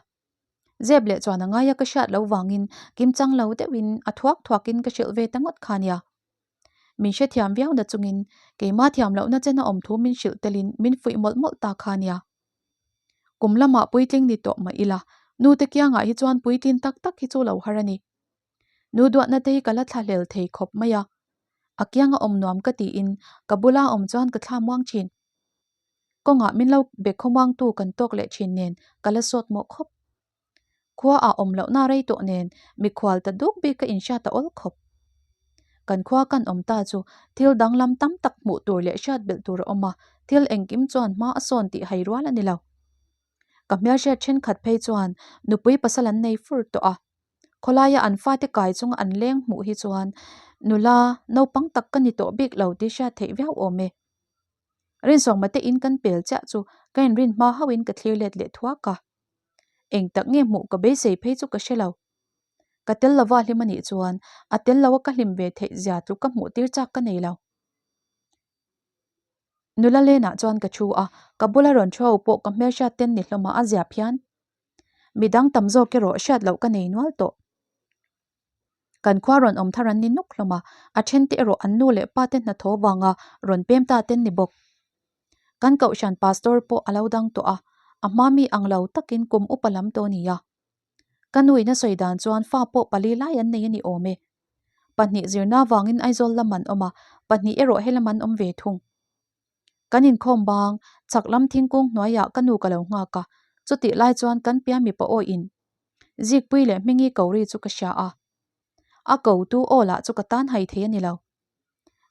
Zep leh chuan a ngaia ka hriat loh vangin kimchang lo deuhin a thuak thuakin ka hrilh ve ta ngawt kha nia. Min hrethiam viau na chungin keimah thiam lohna chen a awm thu min hrilh telin min fuih mawlh mawlh ta kha nia. Kum lamah puitling ni tawh mah ila, nute kiangah hi chuan puitlin tak tak hi chu lo har a ni. Nu duatna te hi ka la thlahlel thei khawp mai a, a kianga awm nuam ka tiin ka bula awm chuan ka thla muang thin. Kawngah min lo be khawmuangtu kan tawk leh thin nen ka la sawt mawh khawp. Khua ah awm lohna rei tawh nen mikhual ta duk bik ka inhriat a awl khawp. Kan khua kan awm ta chu thil danglam tam tak hmuh tur leh hriat belh tur a awm a, thil engkim chuan hma a sawn tih hai rual a ni lo. Ka hmelhriat thenkhat phei chuan nupui pasal an nei fur tawh a, khawlaia an fate kai chunga an leng hmuh hi chuan nula naupang tak ka ni tawh bik lo tih hriat theih viau awm e. Rinsawma te in kan pel chiah chu ka inrin hma hauhin ka thlir let leh thuak a. Eng tak nge hmuh ka beisei phei chu ka hre lo. Ka tel lova hlim a nih chuan a tel lo a ka hlim ve theih zia tluk ka hmuh tir chak ka nei lo. Nula lenah chuan ka thu a, ka bula rawn thu ho pawh ka hmelhriat ten ni hlawm a a zia phian. Midang tam zawk erawh hriat loh ka nei nual tawh. Kan khua rawn awm thar an ni nuk hlawm a, a then te erawh an nu leh pa te hnathawh vanga rawn pem ta ten ni bawk. Kan kohhran pastor pawh a lo dang tawh a, a hma mi ang lo takin kum upa lam tawh a ni a. Ka nuin a sawi dan chuan fa pawh pali lai an nei a ni awm e. Pahnih zirna vangin Aizawl lam an awm a, pahnih erawh helam an awm ve thung. Kan inkhawm bang, chak lam thingkung hnuaiah ka nu ka lo nghak a, chutih lai chuan kan pia mipa awiin Zikpui leh Hmingi ko ri chu ka hria a. A ko tu aw lah chu ka tan hai thei a ni lo.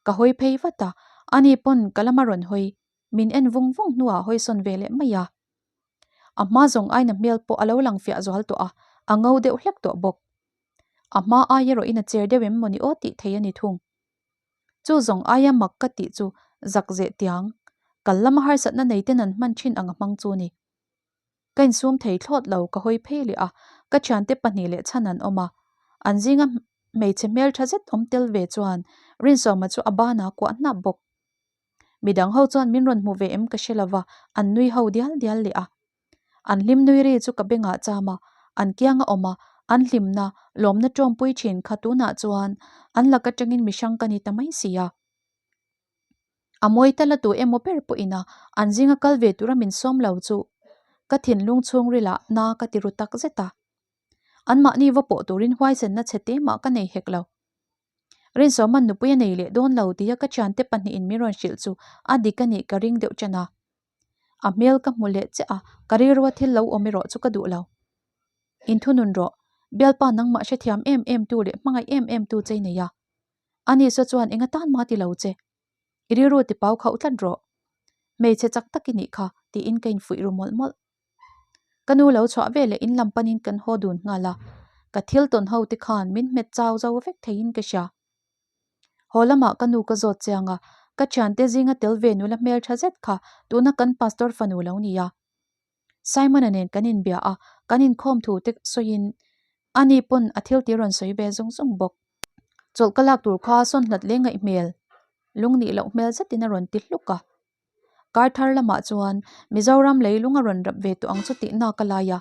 Ka hawi phei vat a, ani pawn ka lama rawn hawi, min en vung vung hnuah hawi sawn ve leh mai a. A hma zawng aina hmel pawh a lo lang fiah zual tawh a, a ngo deuh hlek tawh bawk. A hma ai erawhin a cher deuh em mawni aw tih thei a ni thung. Chu zawng aia mak ka tih chu zak zeh tiang, kal lama harsatna nei ten an hman thin ang a hmang chu ni. Ka insum thei thlawt lo ka hawi phei leh a, ka thiante pahnih leh chhan an awm a. An zinga hmeichhe hmeltha zet awm tel ve chuan Rinsawma chu a banah kuah hnap bawk. Midang ho chuan min rawn hmu ve em ka hre lova, an nui ho dial dial leh a. An hlim nui ri chu ka bengah cham a, an kianga awm a, an hlimna, lawmna tawmpui thin kha tunah chuan an lak atangin mihrang ka ni ta mai si a. A mawi tal a tu emaw ber pawhin a an zinga kal ve tura min sawm lo chu ka thinlung chhungrilah na ka ti ru tak zet a. Anmahni va pawh turin huaisenna chhe te mah ka nei hek lo. Rinsawman nupui a nei leh dawn lo tia ka thiante pahnihin min rawn hrilh chu a dik a nih ka ring deuh chen a. A hmel ka hmu leh chiah a, ka rilrua thil lo awm erawh chu ka duh lo. Inthunun rawh, bialpa nangmah hrethiam em em tu leh hmangaih em em tu che i nei a. Ani saw chuan eng atan mah ti lo che. I rilru ti pau khauh tlat rawh. Hmeichhe chak tak i nih kha, tiin ka infuih ru mawlh mawlh. Ka nu lo chhuah veleh in lam panin kan haw dun nghal a, ka thil tawn ho te khan min hmet chau zo vek theiin ka hria. Haw lamah ka nu ka zawt chiang a, ka thiante zinga tel ve nula hmeltha zet kha tuna kan pastor fanu lo nia. Simon-a nen kan inbia a, kan inkhawm thu te sawiin ani pawn a thil ti rawn sawi ve zung zung bawk. Chawlh ka lak tur kha sawn hlat leh ngaih hmel, lungnih loh hmel zetin a rawn ti hluk a. Kar thar lamah chuan Mizoram leilung a rawn rap ve tawh ang chu tih nak a lai a.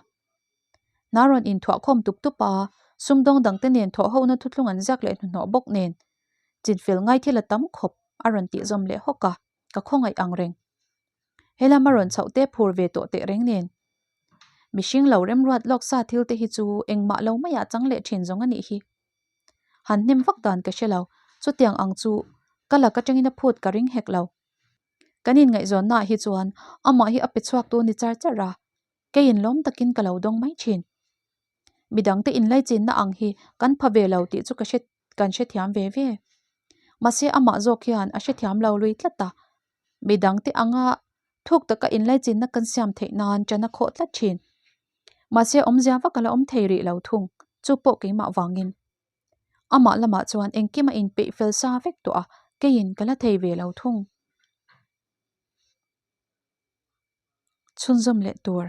Hna rawn inthuahkhawm tup tup a, sumdawng dangte nen thawhhona thuthlung an ziak leh hnuhnawh bawk nen chinfel ngai thil a tam khawp a rawn tih zawm leh hawk a, ka khawngaih ang reng. Helam a rawn chhoh te phur ve tawh teh reng nen. Mihring lo remruat lawk sa thil te hi chu engmah lo maiah chang leh thin zawng a nih hi. Han hnem vak dan ka hre lo, chutiang ang chu ka lak atangin a phut ka ring hek lo. Kan inngaihzawnnaah hi chuan amah hi a pe chhuak tu ni char char a, keiin lawm takin ka lo dawng mai thin. Midangte inlaichinna ang hi kan pha ve lo tih chu ka hre kan hrethiam ve ve. Mahse amah zawk hian a hrethiam lo lui tlat a, midangte anga thuk taka inlaichinna kan siam theih nan ṭan a khawh tlat thin. Mahse awmzia vak a la awm thei rih lo thung, chu pawh keimah vangin. Amah lamah chuan engkim a inpeih fel sa vek tawh a, keiin ka la thei ve lo thung. Chhunzawm leh tur.